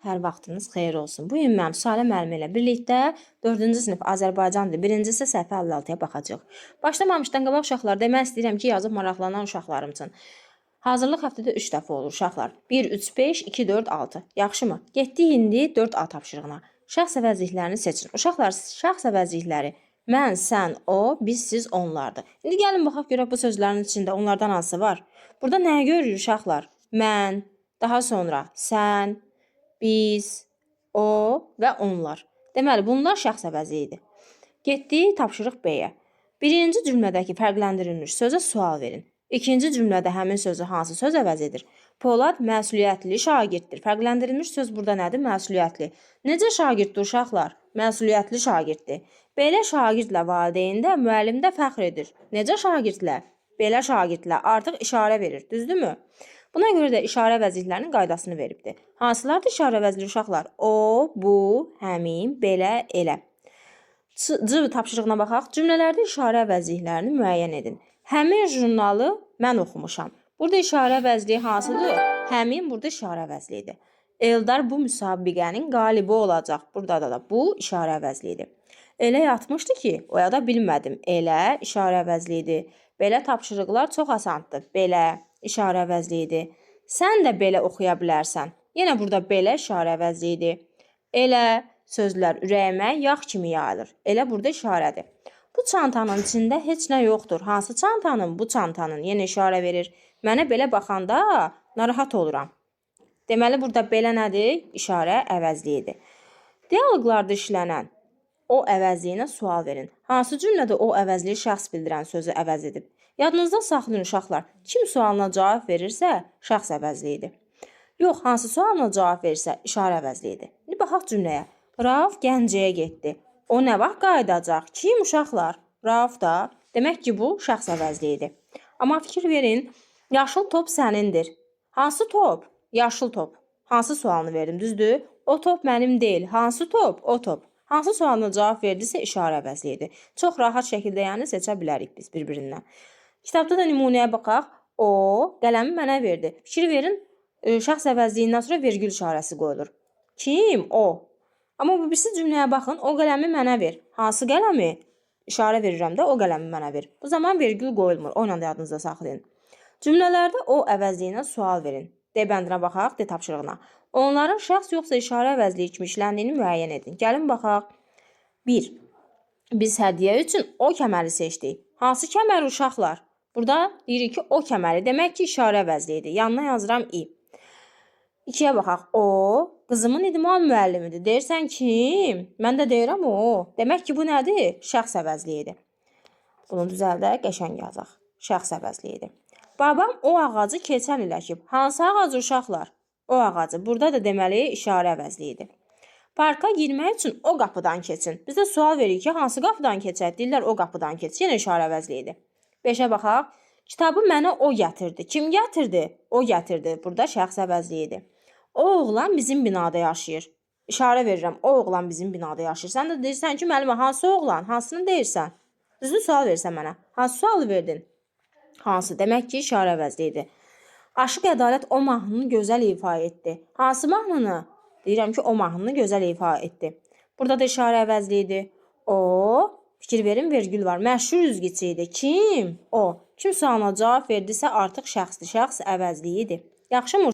Hər vaxtınız xeyir olsun. Bu gün mənim Salə müəllim ilə birlikdə 4-cü sinif Azərbaycan dili 1-ci hissə səhifə 56-ya baxacağıq. Başlamamışdan qabaq uşaqlar, demək istəyirəm ki, yazıb maraqlanan uşaqlarım üçün. Hazırlıq həftədə 3 dəfə olur uşaqlar. 1, 3, 5, 2, 4, 6. Yaxşımı? Getdik indi 4A tapşırığına. Şəxs əvəzliklərini seçin. Uşaqlar, şəxs əvəzlikləri mən, sən, o, biz, siz, onlardır. İndi gəlin baxaq görək bu sözlərin içində onlardan hansı var. Burada nəyi görürük uşaqlar? Mən, daha sonra sən, biz, o və onlar. Deməli, bunlar şəxs əvəzi idi. Getdik tapşırıq B-yə. Birinci cümlədəki fərqləndirilmiş sözə sual verin. İkinci cümlədə həmin sözü hansı söz əvəz edir? Polad məsuliyyətli şagirddir. Fərqləndirilmiş söz burada nədir? Məsuliyyətli. Necə şagirddir uşaqlar? Məsuliyyətli şagirddir. Belə şagirdlə valideyn də, müəllim də fəxr edir. Necə şagirdlə? Belə şagirdlə artıq işarə verir, düzdürmü? Buna görə də işarə əvəzliklərinin qaydasını veribdir. Hansılardır işarə əvəzli uşaqlar? O, bu, həmin, belə, elə. C, C tapşırığına baxaq. Cümlələrdə işarə əvəzliklərini müəyyən edin. Həmin jurnalı mən oxumuşam. Burada işarə əvəzliyi hansıdır? Həmin burada işarə əvəzliyidir. Eldar bu müsabiqənin qalibi olacaq. Burada da bu işarə əvəzliyidir. Elə yatmışdı ki, oyada bilmədim. Elə işarə əvəzliyidir. Belə tapşırıqlar çox asandır. Belə işarə əvəzliyidir. Sən də belə oxuya bilərsən. Yenə burada belə işarə əvəzliyidir. Elə sözlər ürəyimə yağ kimi yayılır. Elə burada işarədir. Bu çantanın içində heç nə yoxdur. Hansı çantanın? Bu çantanın. Yenə işarə verir. Mənə belə baxanda narahat oluram. Deməli burada belə nədir? İşarə əvəzliyidir. Dialoqlarda işlənən o əvəzliyinə sual verin. Hansı cümlədə o əvəzliyi şəxs bildirən sözü əvəz edib? Yadınızda saxlayın uşaqlar. Kim sualına cavab verirsə, şəxs əvəzliyidir. Yox, hansı sualına cavab verirsə, işarə əvəzliyidir. İndi baxaq cümləyə. Rauf Gəncəyə getdi. O nə vaxt qayıdacaq? Kim uşaqlar? Rauf da. Demək ki, bu şəxs əvəzliyidir. Amma fikir verin, yaşıl top sənindir. Hansı top? Yaşıl top. Hansı sualını verdim, düzdür? O top mənim deyil. Hansı top? O top. Hansı sualına cavab verdisə işarə əvəzliyidir. Çox rahat şəkildə yəni seçə bilərik biz bir-birindən. Kitabda da nümunəyə baxaq. O qələmi mənə verdi. Fikir verin, şəxs əvəzliyindən sonra vergül işarəsi qoyulur. Kim? O. Amma bu birisi cümləyə baxın. O qələmi mənə ver. Hansı qələmi? İşarə verirəm də, o qələmi mənə ver. Bu zaman vergül qoyulmur. O ilə də yadınızda saxlayın. Cümlələrdə o əvəzliyinə sual verin. D bəndinə baxaq, D tapşırığına. Onların şəxs yoxsa işarə əvəzliyi kimi işləndiyini müəyyən edin. Gəlin baxaq. 1. Biz hədiyyə üçün o kəməri seçdik. Hansı kəmər uşaqlar? Burada deyirik ki, o kəməri. Demək ki, işarə əvəzliyidir. Yanına yazıram i. 2-yə baxaq. O, qızımın idman müəllimidir. Deyirsən kim? Mən də deyirəm o. Demək ki, bu nədir? Şəxs əvəzliyidir. Bunu düzəldək, qəşəng yazaq. Şəxs əvəzliyidir. Babam o ağacı keçən il əkib. Hansı ağacı uşaqlar? O ağacı. Burada da deməli işarə əvəzliyidir. Parka girmək üçün o qapıdan keçin. Bizə sual verir ki, hansı qapıdan keçək? Deyirlər o qapıdan keç. Yenə işarə əvəzliyidir. 5-ə baxaq. Kitabı mənə o gətirdi. Kim gətirdi? O gətirdi. Burada şəxs əvəzliyidir. O oğlan bizim binada yaşayır. İşarə verirəm. O oğlan bizim binada yaşayır. Sən də deyirsən ki, müəllimə hansı oğlan? Hansını deyirsən? Düzdür sual versən mənə. Hansı sualı verdin? Hansı? Demək ki, işarə əvəzliyidir. Aşıq Ədalət o mahnını gözəl ifa etdi. Hansı mahnını? Deyirəm ki, o mahnını gözəl ifa etdi. Burada da işarə əvəzliyidir. O, fikir verin, vergül var. Məşhur üzgüçü idi. Kim? O. Kim sualına cavab verdisə artıq şəxsdir. Şəxs əvəzliyidir. Yaxşımı?